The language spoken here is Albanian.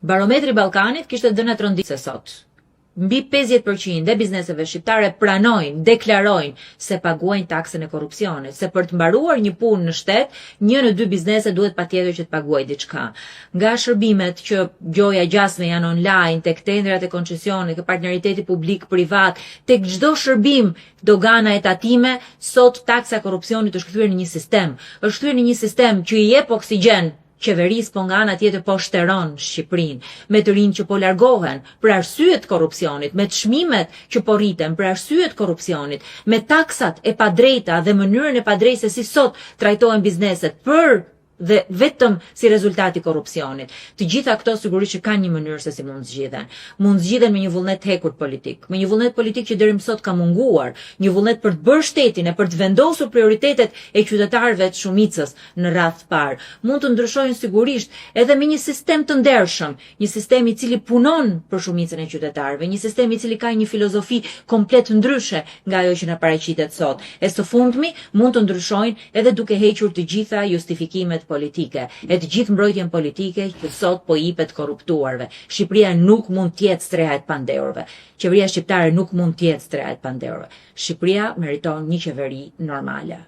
Barometri i Ballkanit kishte dhëna tronditëse sot. Mbi 50 për qind e bizneseve shqiptare pranojnë, deklarojnë se paguajnë taksën e korrupsionit, se për të mbaruar një punë në shtet, një në dy biznese duhet patjetër që të paguajë diçka. Nga shërbimet që gjoja gjasme janë online, tek tenderat e koncesionit, tek partneriteti publik-privat, tek çdo shërbim dogana e tatime, sot taksa e korrupsionit është kthyer në një sistem. Është kthyer në një sistem që i jep oksigjen qeverisë po nga ana tjetër po shteron Shqipërinë, me të rinjtë që po largohen për arsye të korrupsionit, me çmimet që po rriten për arsye të korrupsionit, me taksat e padrejta dhe mënyrën e padrejtë se si sot trajtohen bizneset për dhe vetëm si rezultat i korrupsionit. Të gjitha këto sigurisht që kanë një mënyrë se si mund zgjidhen. Mund zgjidhen me një vullnet të hekurt politik, me një vullnet politik që deri më sot ka munguar, një vullnet për të bërë shtetin e për të vendosur prioritetet e qytetarëve të shumicës në radhë të parë. Mund të ndryshojnë sigurisht edhe me një sistem të ndershëm, një sistem i cili punon për shumicën e qytetarëve, një sistem i cili ka një filozofi komplet ndryshe nga ajo që na paraqitet sot. E së fundmi, mund të ndryshojnë edhe duke hequr të gjitha justifikimet politike, e të gjithë mbrojtjen politike që sot po i jepet të korruptuarve. Shqipëria nuk mund të jetë streha e të pandehurve. Qeveria shqiptare nuk mund të jetë streha e të pandehurve. Shqipëria meriton një qeveri normale.